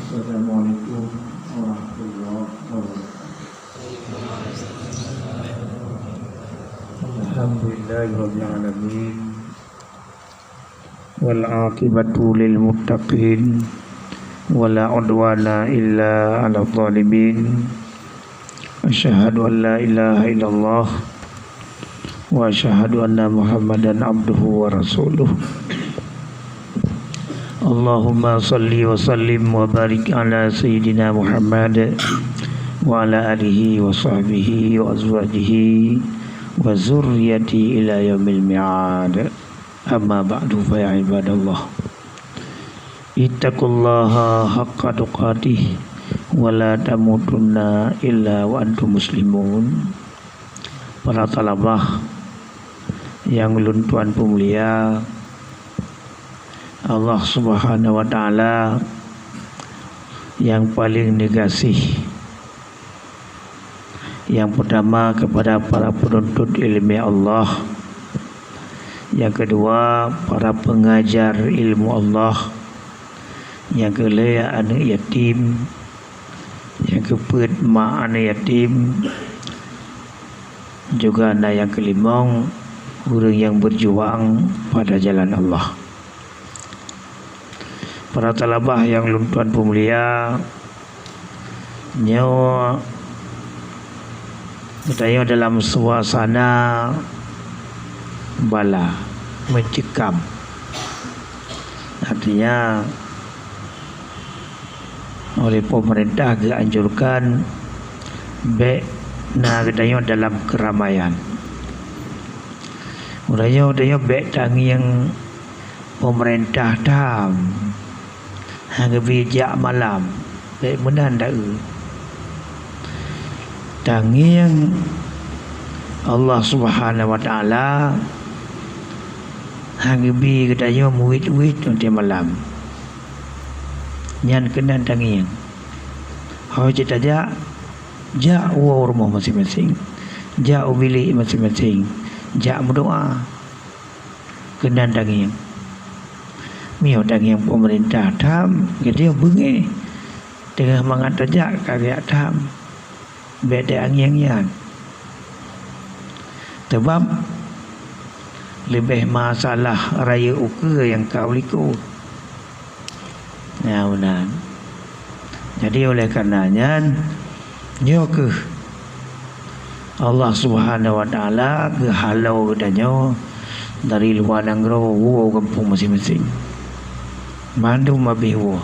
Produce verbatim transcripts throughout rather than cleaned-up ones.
Assalamualaikum warahmatullahi wabarakatuh. Alhamdulillahirabbil alamin. Wal aqibatu lil muttaqin. Wala udwana illa 'alal zalimin. Asyhadu an la ilaha illallah wa asyhadu anna Muhammadan abduhu wa rasuluh. Allahumma salli wa sallim wa barik ala sayyidina Muhammad wa ala alihi wa sahbihi wa azwajihi wa zurriyati ila yaumil mi'ad. Amma ba'du, fa ya ibadallah. Ittaqullaha haqqa tuqatih wa la tamutunna illa wa antum muslimun. Para talabah nyang lôn tuan peumulia, Allah Subhanahu wa Taala nyang paleng neugaséh. Nyang peutama kepada para penuntut ileumèe Allah. Nyang keudua, para peungajar ilmu Allah. Nyang keulhèe, aneuk yatim. Nyang keupeuet, mak aneuk yatim. Juga na nyang keulimong, ureuëng nyang beujuang pada jalan Allah. Para talabah nyang lôn tuan peumulia, nyoe geutanyoe dalam suasana bala, meucekam. Artinya, oleh pemerintah geuanjurkan bèk na geutanyoe dalam keuramaian. Uroe nyoe geutanyoe bèk tangieng pemerintah tham, hana geubi jak malam, bèk meunan taeu. Tangieng Allah Subhanahu wa Taala, hana geubi geutanyoe meuwit-wit watèe malam. Nyan keunan tangieng. Ho cit tajak, jak woe u rumoh maséng-maséng, jak u bilék maséng-maséng, jak meudoa. Keunan tangieng. Meunyoe tangieng pemerintah tham, geutanyoe beungéh. Teungoh mangat tajak ka geujak tham. Bèk tangieng nyan. Sabab leubeh masalah rayeuk ukeue nyang ka u likot. Nyan meunan. Jadi, oleh karena nyan, nyoe kheueh Allah Subhanahu wa Taala geuhalo geutanyoe dari luwa nanggroe woe u gampông maséng-maséng. Mandum habéh woe.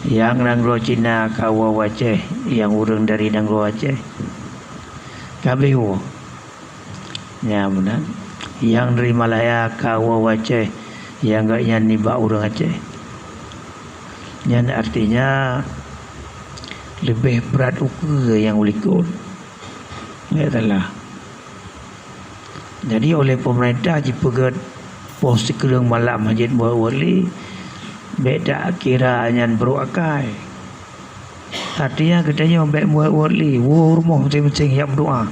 Nyang nanggroe Cina ka woe u Aceh, nyang ureuëng dari nanggroe Aceh ka habéh woe. Nyan meunan. Nyang dari Malaya ka woe u Aceh, nyang gobnyan nibak ureuëng Aceh. Nyan artinya leubeh brat ukeue nyang u likot. Nyan salah. Jadi, oleh pemerintah jipeugét poh sikureueng malam hana jeuet meuwét-wét lé, bèk takira nyan brôk akai. Artinya, geutanyoe bèk meuwét-wét lé, woe u rumoh maséng-maséng jak meudoa.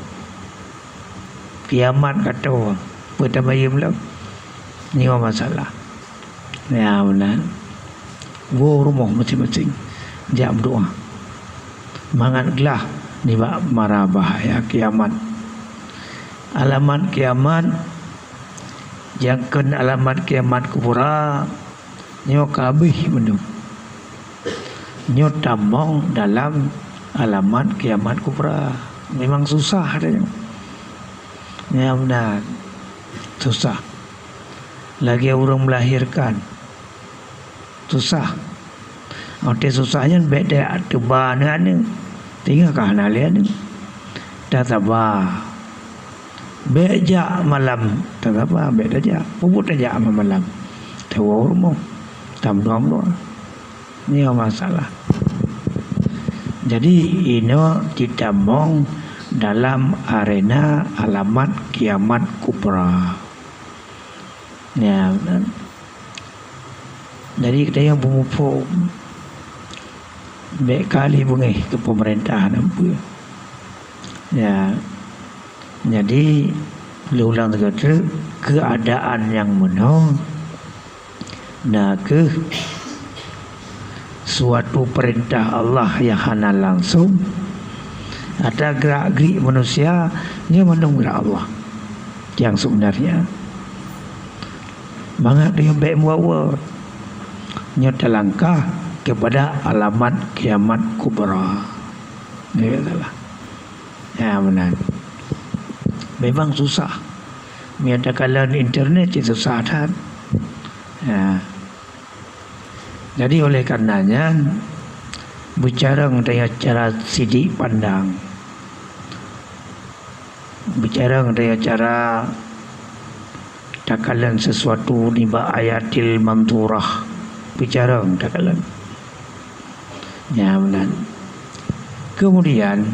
Kiamat ka tô, peue tabayeue lom? Nyoe masalah. Nyan meunan. Woe u rumoh maséng-maséng, jak meudoa. Mangat glah nibak mara bahaya kiamat. Alamat kiamat, nyang kheun alamat kiamat kubra, nyoe ka habéh mandum. Nyoe tamong dalam alamat kiamat kubra. Memang susah tanyoe. Nyan meunan. Susah. Lagèe ureuëng melahirkan. Susah. Watèe susah nyan bèk tajak teuba aneuk-aneuk. Teungoh ka hana lé aneuk. Tataba. Bèk jak malam. Tataba, bèk tajak. Peue buet tajak malam-malam? Tawoe u rumoh. Tameudoa-meudoa. Nyoe masalah. Jadi, inoe jitamong dalam arena alamat kiamat kubra. Ya, jadi geutanyoe beumuphom, bèk kali beungéh keu pemerintah nyan peue. Ya, jadi, lôn ulang sigoe teuk, keuadaan nyang meunoe na kheueh suatu perintah Allah yang hana langsung, ata gerak-gerik manusia, nyoe mandum gerak Allah yang sebenarnya. Mangat tanyoe bék meuwoe-woe, nyoe talangkah kepada alamat kiamat kubra. Nyoe salah. Ya, meunan. Memang susah. Meunyo takalon internet cit susah that. Ya. Jadi, oleh karena nyan, beucarông tanyoe cara sidik pandang. Beucarông tanyoe cara takalon sesuatu nibak ayatil manzurah. Beucarông takalon. Nyan meunan. Kemudian,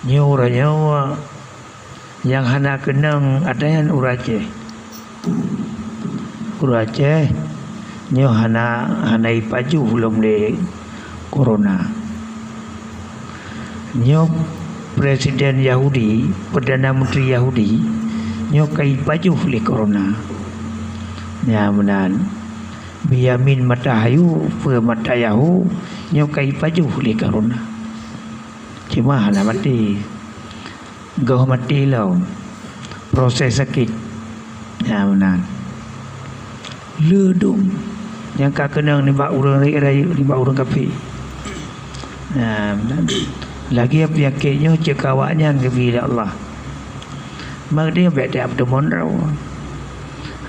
nyoe uroe nyoe nyang hana keunong ata nyan ureueng Aceh. Ureueng Aceh nyoe hana, hana ipajoh lom lé corona. Nyoe presiden Yahudi, perdana menteri Yahudi, nyoe ka ipajoh lé corona. Nyan meunan. Benyamin Netanyahu, peue Netanyahu, nyoe ka ipajoh lé corona. Cuma hana maté. Goh maté lom. Proses sakét. Nyan meunan. Le dum nyang ka keunong nibak ureueng rayeuk-rayeuk, nibak ureueng kafé. Nyan meunan. Lagèe peunyakét nyoe cit keu awaknyan geubri lé Allah. Maka tanyoe bék tajak peuteumon droe.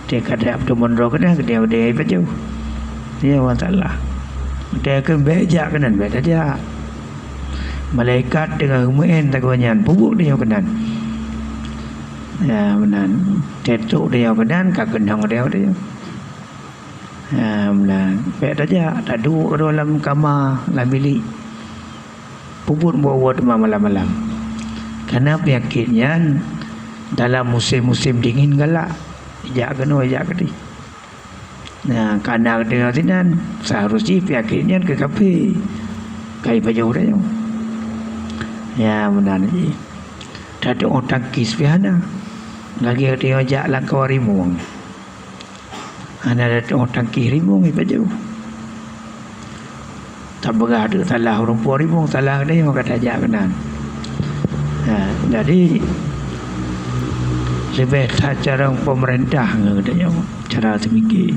Watèe ka tajak peuteumon droe keunan, keunan, keunan ipajoh. Nyoe masalah. Watèe kheun bék jak keunan, bék tajak. Malaikat teungoh meu'en sagoe nyan, peubuet tanyoe keunan. Ya, meunan. Teutôk tanyoe keunan, ka keunong tanyoe, tanyoe. Ya, meunan. Bék tajak, taduek droe lam kama, lam bilék. Peubuet woe-woe teuma malam-malam. Karena peunyakét nyan dalam musim-musim dingin galak. Jak keunoe, jak keudéh. Nah, kana keudeungoe sinan, seharus jih peunyakét nyan keu kafé. Ka ipajoh tanyoe. Ya, meunan jih. Tateu'oh tangkis pih hana. Lagèe tanyoe jak lam kawan rimueng. Hana tateu'oh tangkis rimueng ipajoh. Tapeugah teuk salah ureueng po rimueng, salah tanyoe ka tajak keunan. Ha, jadi, leubeh that carông pemerintah ngon geutanyoe cara seumiké.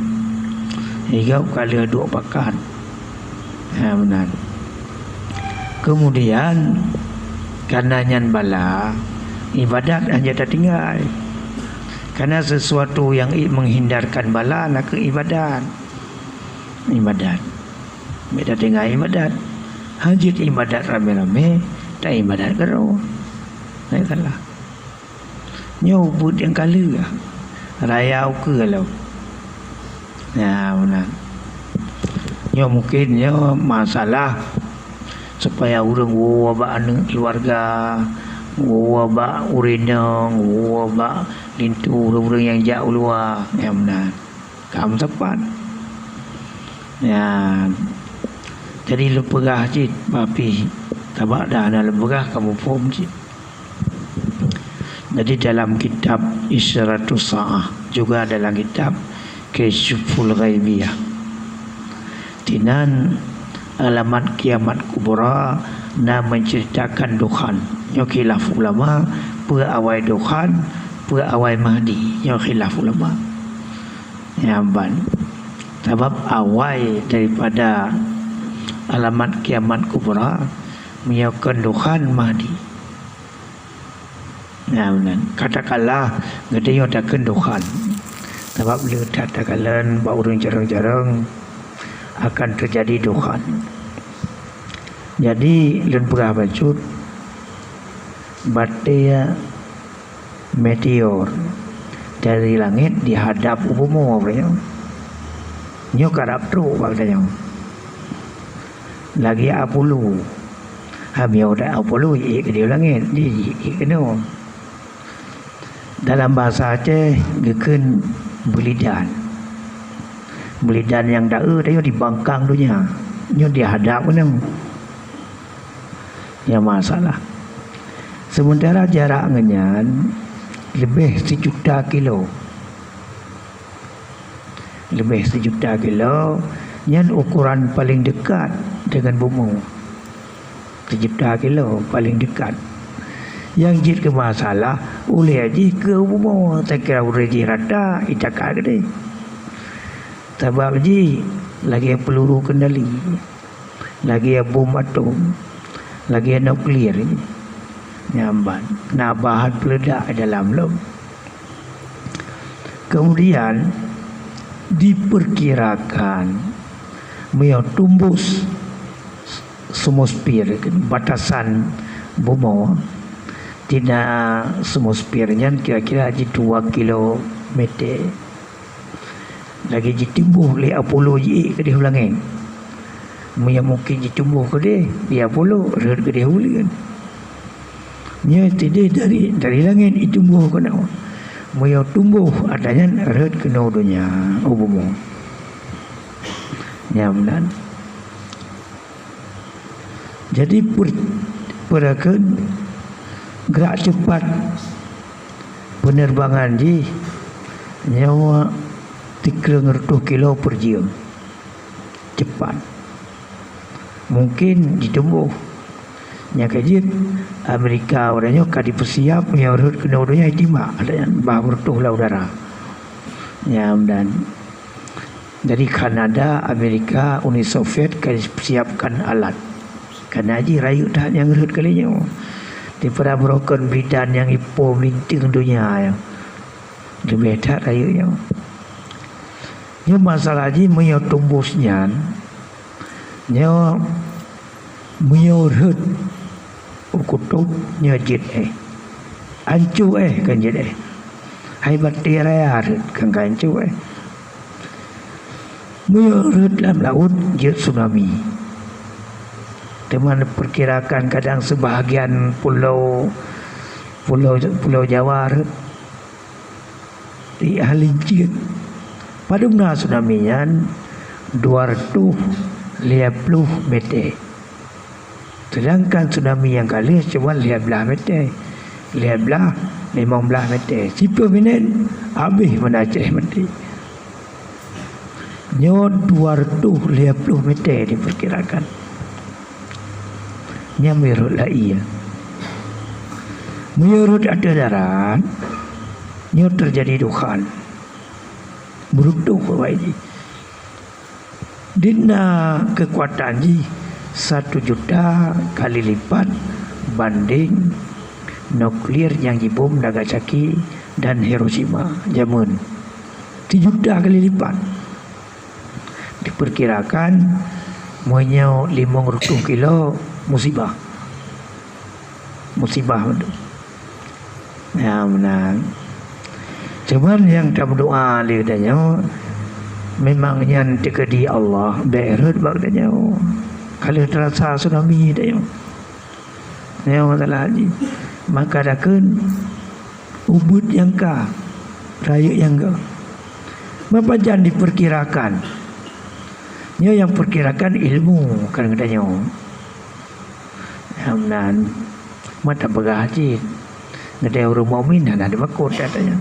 Jih gob ka lheueh duek pakat. Ha, meunan. Kemudian, karena nyan bala, ibadat hana tatinggai. Karena sesuatu yang i-, menghindarkan bala nakeuh ibadat. Ibadat. Bék tatinggai ibadat. Hanjeuet ibadat ramé-ramé, ta ibadat keudroe. Nyan salah. Nyoe buet nyang ka lheueh. Raya ukeue lom. Nyan meunan. Nyoe mungken nyoe masalah supaya ureueng woe bak aneuk keluarga, woe bak ureueng inong, woe bak linto ureueng-ureueng nyang jak u luwa. Nyan meunan. Ka meusapat. Nyan. Jadi lôn peugah cit, bah pih sabab dah na lôn peugah ka muphom cit. Jadi dalam kitab Isyratus Sa'ah, juga dalam kitab Kasyful Ghaibiyah. Dinan alamat kiamat kubra na menceritakan dukhan. Nyoe khilaf ulama, peue awai dukhan, peue awai Mahdi. Nyoe khilaf ulama. Nyan ban. Sabab awai daripada alamat kiamat kubra, meunyoe kon dukhan Mahdi. Nyan meunan. Katakanlah geutanyoe takheun dukhan. Sabab le that takalon bak ureueng carông-carông akan teujadi dukhan. Jadi, lôn peugah bacut, batée meteor dari langét dihadap u bumoe, nyoe karab trok bak geutanyoe. Lagée Apollo. Habéh udah Apollo, jiék keudéh langét, jiék keudéh. Dalam bahasa Aceh geukheun beulidan. Beulidan nyang daeu tanyoe di bangkang donya. Nyoe dihadap keunoe. Nyang masalah. Sementara jarak ngon nyan leubeh sijuta kilo. Leubeh sijuta kilo, Nyan ukoran paleng dekat deungon bumoe. Sijuta kilo paleng dekat. Nyang jeuet keu masalah, ulée jih keu bumoe, takira ulée jih rata, itakat keudeh. Sabab jih lagée peuluru kendali, lagée bom atom, lagée nuklir. Nyan ban na bahan peuleudak dalam lom. Kemudian, diperkirakan meunyoe tumbus atmosfer, batasan bumoe, tina atmosfer nyan kira-kira jidua kilometer. Lagée jitumboh lé Apollo jiék keudeh u langét. Meunyoe mungken jitumboh keudeh, di Apollo rhot keudeh u buleuen. Nyoe sideh dari, dari langét jitumboh keunoe. Meunyoe tumboh ata nyan rhot keunoe donya, u bumoe. Nyan meunan. Jadi, per-, peurakeun gerak cepat penerbangan jih nyoe sikureueng reutôh kilo per jeuem. Cepat. Mungken jitumboh. Nyang ka jeuet, Amerika uroe nyoe ka jipeusiab, meunyoe rhot keunoe donya jitimbak, ada nyang bah beureutoh lam udara. Nyan dan Jadi, Kanada, Amerika, Uni Soviet ka siapkan alat. Kana jih rayeuk that nyang rhot kali nyoe. Daripada meurokon bidan nyang ipo meulinteng donya nyoe. Leubeh that rayeuk nyoe. Nyoe masalah jih meunyoe tumbus nyan, nyoe meunyoe rhot u kutub nyoe jeuet éh. Anco éh kan jeuet éh. Hai batée raya rhot kan ka anco éh. Meunyoe rhot lam laôt jeuet tsunami. Teuma diperkirakan kadang sebahagian pulo, pulo, pulo Jawa rhot. Di ahli jeuet. Padum na tsunami nyan dua reutôh lhée ploh meter. Seudangkan tsunami nyang ka lheueh cuma lhée blaih meter. Lhée blaih, limong blaih meter. Siploh minét, habéh bansa Aceh maté. Nyoe dua reutôh lhée ploh meter diperkirakan. Nyan meunurot lahé. Meunurot ateueh darat, nyoe teujadi dukhan. Beureutoh awai jih. Dina keukuatan jih satu juta kali lipat bandeng nuklir nyang jibom Nagasaki dan Hiroshima jameun. Sijuta kali lipat. Diperkirakan meunyoe limong reutôh kilo musibah. Musibah beutôi. Ya, meunan. Cuman nyang tameudoa lé geutanyoe, memang nyan teukeudi Allah, bék rhot bak geutanyoe. Ka lheueh teurasa tsunami geutanyoe. Nyoe masalah jih. Maka takheun ubit nyang ka, rayeuk nyang ka. Meupajan diperkirakan. Nyoe nyang perkirakan ilmu, kan geutanyoe. Nyang meunan, meunan tapeugah cit. Geutanyoe ureuëng mukmin hana teumakot, katanya.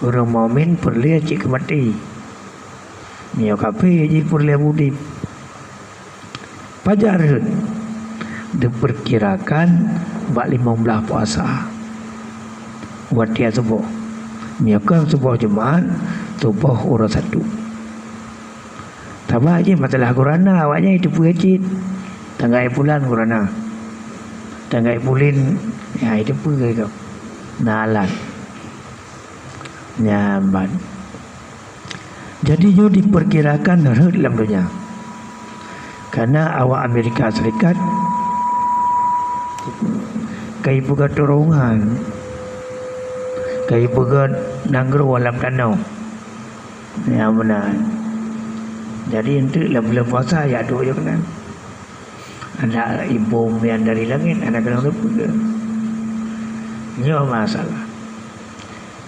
Ureuëng mukmin peureulée cit keu maté. Meunyoe kafé jih peureulée udeb. Pajan rhot diperkirakan bak limong blaih puasa. Watée suboh. Meunyoe kon suboh Jumat, suboh uroe Sabtu. Sabab jih masalah gurana, awaknyan jiteupeue cit. Tanggai bulan gurana. Tanggai buleuen, ya, jiteupeue gob. Na alat. Nyan ban. Jadi, nyoe diperkirakan rhot lam donya. Karena awak Amerika Serikat ka jipeugöt dorongan, ka jipeugöt nanggroe lam tanoh. Nyang meunan. Jadi, enteuk lam bulan puasa, jak duek keunan. Hana ibom nyang dari langét, hana keunong teupeue. Nyoe masalah.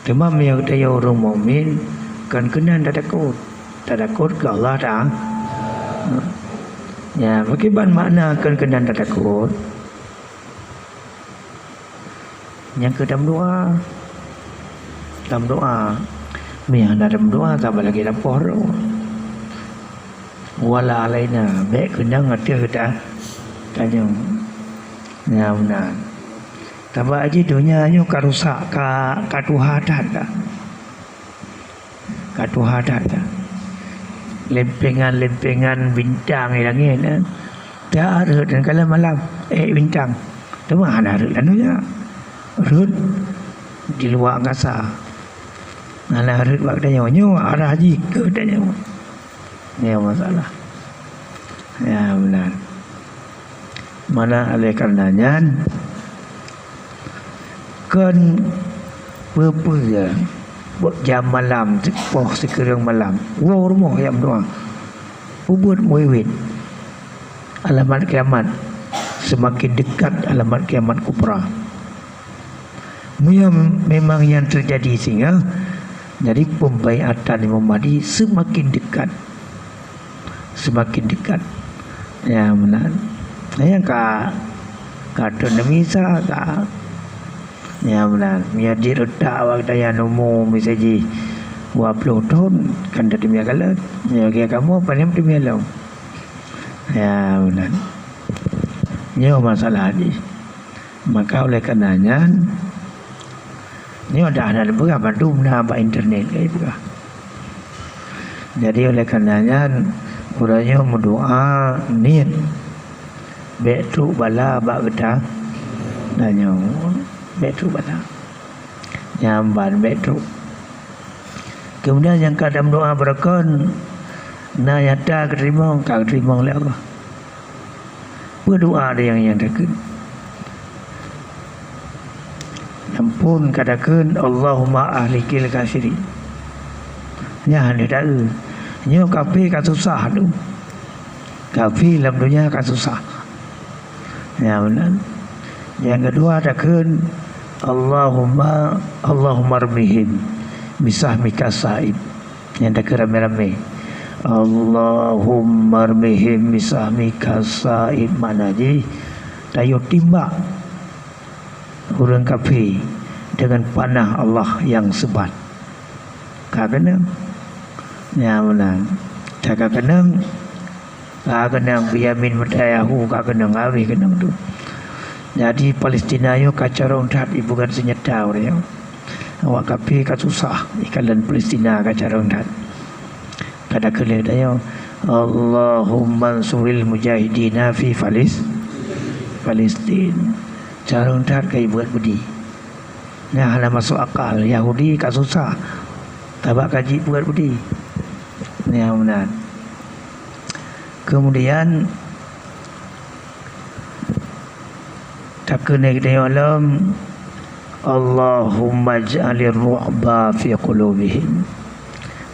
Teuma meunyoe geutanyoe ureuëng mukmin, kon keunan tatakot. Tatakot keu Allah Taala. Ya, pakriban makna kon keunan tatakot? Nyang keu tameudoa. Tameudoa. Meunyoe hana tameudoa, saban lagée lapoh droe. Wala alaina, bék keunong ateueh ta-, tanyoe. Nyan meunan. Sabab jih donya nyoe ka rusak, ka, ka tuha that ka. Ka tuha that ka. Lempengan-lempengan bintang di langét, eh. Tak rhot dan kala malam, eh, bintang. Teuma hana rhot lam donya. Rhot di luwa angkasa. Hana rhot bak tanyoe. Nyoe arah jih keu tanyoe. Nyoe masalah. Ya, meunan. Maka oleh karena nyan, kon peue-peue buet jam malam, poh sikureueng malam, woe rumoh jak meudoa. Peubuet meuwiet alamat kiamat, seumaken deukat alamat kiamat kubra. Meunyoe memang nyan teujadi singoh, jadi pembaiatan Imam Mahdi seumaken deukat. Seumaken deukat. Nyan meunan. Nyan ka, ka Tuhan Nabi Isa ka. Nyan meunan. Meunyoe jeuet utak awak geutanyoe umu miseue jih dua ploh thon, kan teumiyah galak. Nyoe gaya kamoe, pane teumiyah lom. Nyan meunan. Nyoe masalah jih. Maka oleh karena nyan, nyoe dah na peugah bandum na bak internet, ka peugah. Jadi oleh karena nyan, uroe nyoe meudoa niet, bék trok bala bak geutanyoe, bék trok bala. Nyan ban bék trok. Kemudian nyang ka tameudoa beureukan, na nyata geuteurimong, ka geuteurimong lé Allah. Peue doa nyang, nyang takheun? Nyan phon ka takheun, "Allahumma ahlikil kafirin." Nyan hana taeu. Nyoe kafé ka susah tu. Kafé lam donya ka susah. Nyan meunan. Nyang keudua takheun, "Allahumma, Allahumma rmihim bisahmika sa'ib." Nyan takheun ramé-ramé, "Allahumma rmihim bisahmika sa'ib." Makna jih, tayue timbak ureuëng kafé deungon panah Allah nyang seubat. Ka keunong. Nyan meunan. Ka keunong. Ka keunong Benyamin Netanyahu, ka keunong, habéh keunong tu. Jadi Palestina nyoe ka carông that ipeugét seunjata ureuëng nyoe. Awak kafé ka susah, ikalon Palestina ka carông that. Ka takheun lé tanyoe, "Allahumma ansuril mujahidina fi Falis-, Palestin." Carông that ka ipeugét beudé. Nyan hana masuk akal. Yahudi ka susah, tabak ka jipeugét beudé. Nyan meunan. Kemudian takheun lé geutanyoe lom, "Allahumma ij'alir ru'ba fi qulubihim."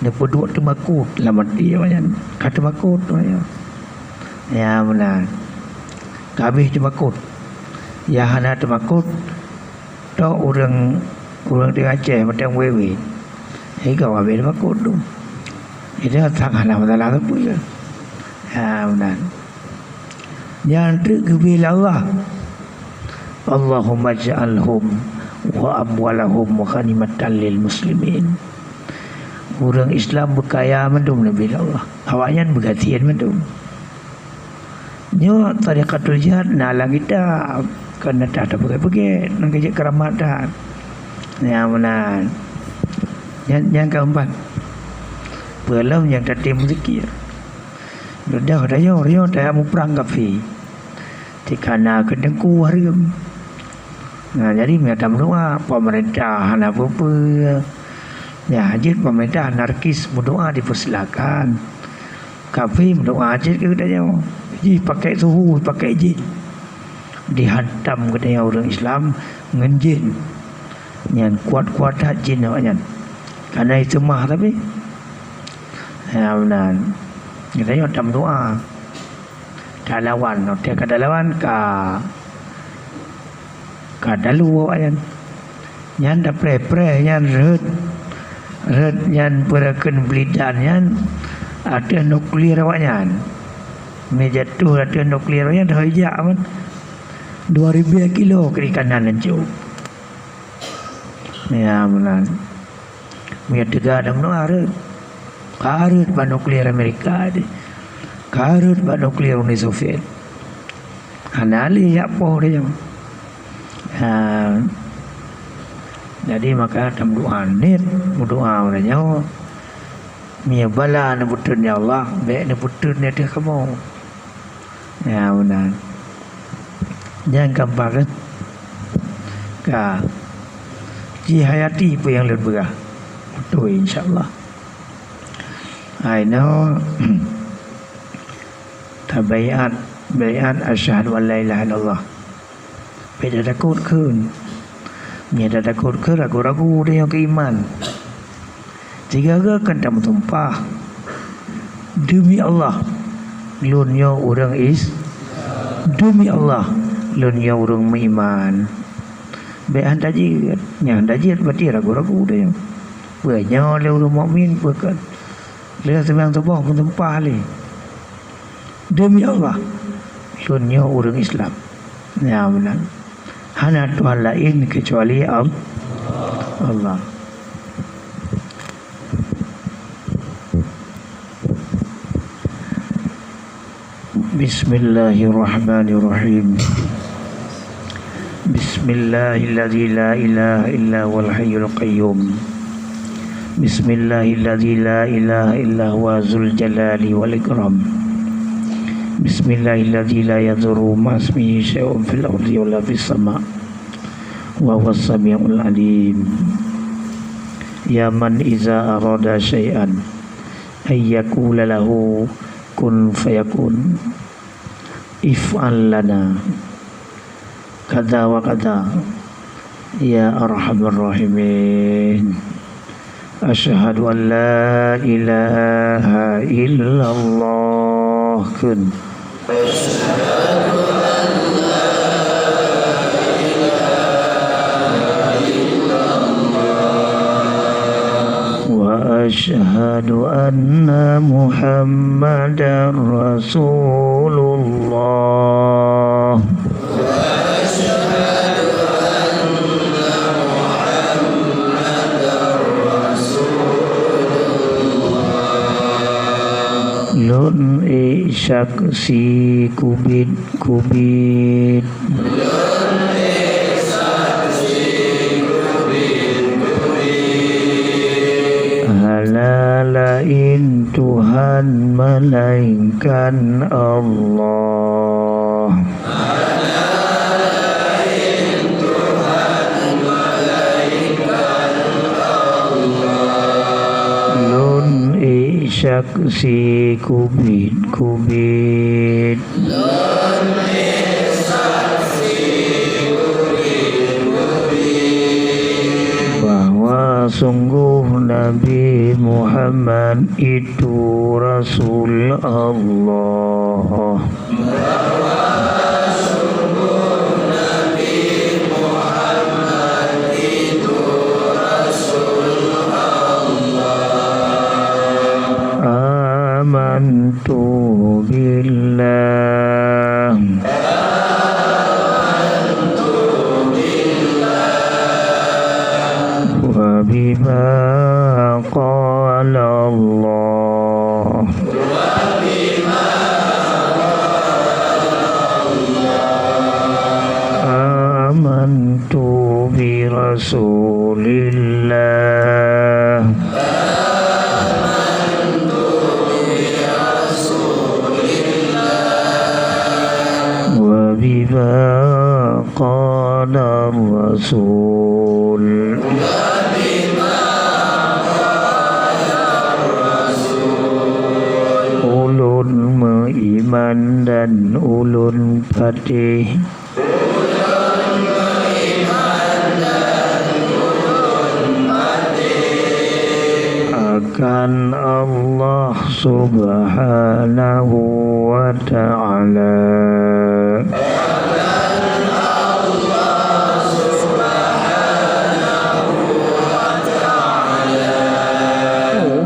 Neupeuduek teumakot lam até awaknyan. Ka teumakot awaknyan. Nyan meunan. Ka habéh teumakot. Nyang hana teumakot, tok ureuëng, ureuëng teuh Aceh mantong wewe. Igoe habéh teumakot tu. Itu sang hana masalah sapeue. Ha, meunan. Nyan treuk geubri lé Allah. "Allahumma ij'alhum wa amwalahum ghanimatan lil muslimin." Ureuëng Islam beukaya mandum neubi lé Allah. Awaknyan beugasien mandum. Nyoe tariqatul jihad na lam kitab, kon na that tapeugét-peugét, ngon keujeuet keuramat that. Nyang meunan. Nyan, nyang keumpat. Peue lom nyang tatem zikir. Dudoe tanyoe, tanyoe tajak muprang kafé. Tika na keuneuk ku hareuem. Nah, jadi meunyoe tameudoa, pemerintah hana peue-peue. Ya, jeuet pemerintah anarkis meudoa dipersilakan. Kafé meudoa jeuet keu geutanyoe. Jih pakai suhu, pakai jin. Dihantam geutanyoe ureuëng Islam ngon jin. Nyan kuat-kuat that jin awaknyan. Kana iseumah tapi. Ya, meunan. Geutanyoe tameudoa. Talawan, watée ka talawan, ka, ka talu awaknyan. Nyan tapreh-preh nyan rhot, rhot nyan peue kheun beulidan nyan ateueh nuklir awaknyan. Meujatoh ateueh nuklir awaknyan, hôi jak man. Dua ribu kilo kiri kanan lancok. Ya, meunan. Meunyoe teuga dan meunoe hareuet. Hareuet ban nuklir Amerika tadi. Ka rhot bak nuklir Uni Soviet. Hana lé jak poh lé nyoe. Ha, jadi maka tameudoa niet, meudoa uroe nyoe. Meunyoe bala neupeutrön, ya Allah, bék neupeutrön di ateueh kamoe. Ya, meunan. Nyang gampang kan? Ka. Jihayati peue nyang lôn peugah. Beutôi, insya Allah. Hai nyoe, tabaiat, baiat asyhadu an la ilaha illallah. Bék tatakot kheun. Meunyoe tatakot kheun, ragu-ragu tanyoe keu iman. Sigaga kan tameusumpah, "Demi Allah, lôn nyoe ureuëng is-, demi Allah, lôn nyoe ureuëng meuiman." Bék han tajeuet. Nyang tajeuet berarti ragu-ragu tanyoe. Peue nyoe lé ureuëng mukmin, peue kon. Lheueh seumbahyang suboh meusumpah lé, "Demi Allah, lôn nyoe ureuëng Islam." Nyan meunan. Hana Tuhan laén keucuali Al-, Allah. Bismillahirrahmanirrahim. Bismillahilladzi la ilaha illa huwal hayyul qayyum. Bismillahilladzi la ilaha illa huwa dzul jalali wal ikram. Bismillahilladzi la yadurru ma'asmihi syai'un fil ardi wala fis sama'. Wa huwas sami'ul alim. Ya man iza arada syai'an ayyakula lahu kun fayakun. If'al lana kadza wa kadza, ya arhamar rahimin. Asyhadu an la ilaha illallah. Kheun. Wa asyhadu anna Muhammadar Rasulullah. Lôn ék saksi keubiet-keubiet. Hana laén Tuhan melainkan Allah. Lôn ék saksi keubiet-keubiet. Bahwa sungguh Nabi Muhammad itu Rasul Allah. Amantu billah. Wa bima qala Allah. Amantu bi Rasulillah. Wa bima qala Rasul. Ulôn meuiman dan ulôn patéh. Akan Allah Subhanahu wa Ta'ala.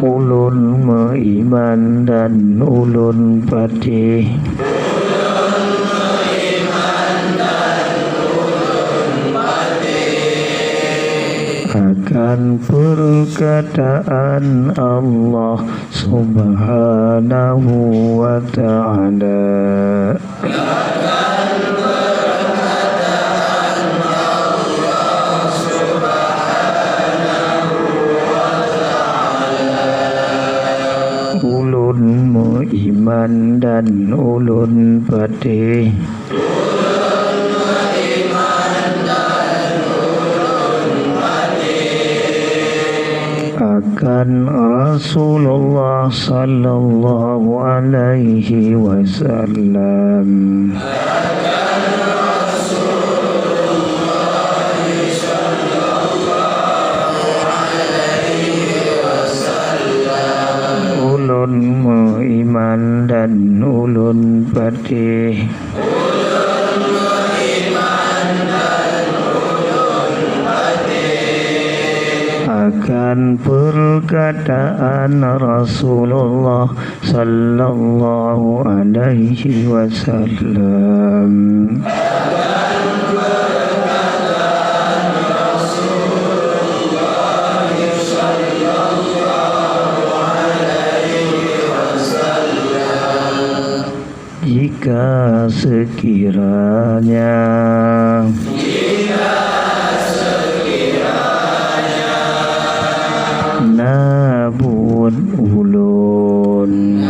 Ulôn meuiman dan ulôn patéh. Akan Akan perkataan Allah Subhanahu wa Ta'ala. Ulôn meuiman dan ulôn patéh akan Rasulullah sallallahu alaihi wasallam. Ulôn meuiman dan ulôn patéh akan perkataan Rasulullah sallallahu alaihi wasallam. Jika sekiranya na buet ulôn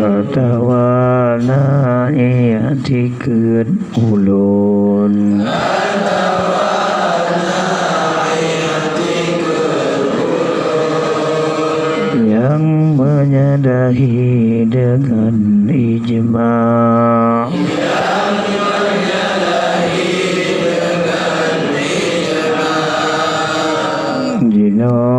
atawa na iktikeuet ulôn nyang menyalahi deungon ijma. Jinoe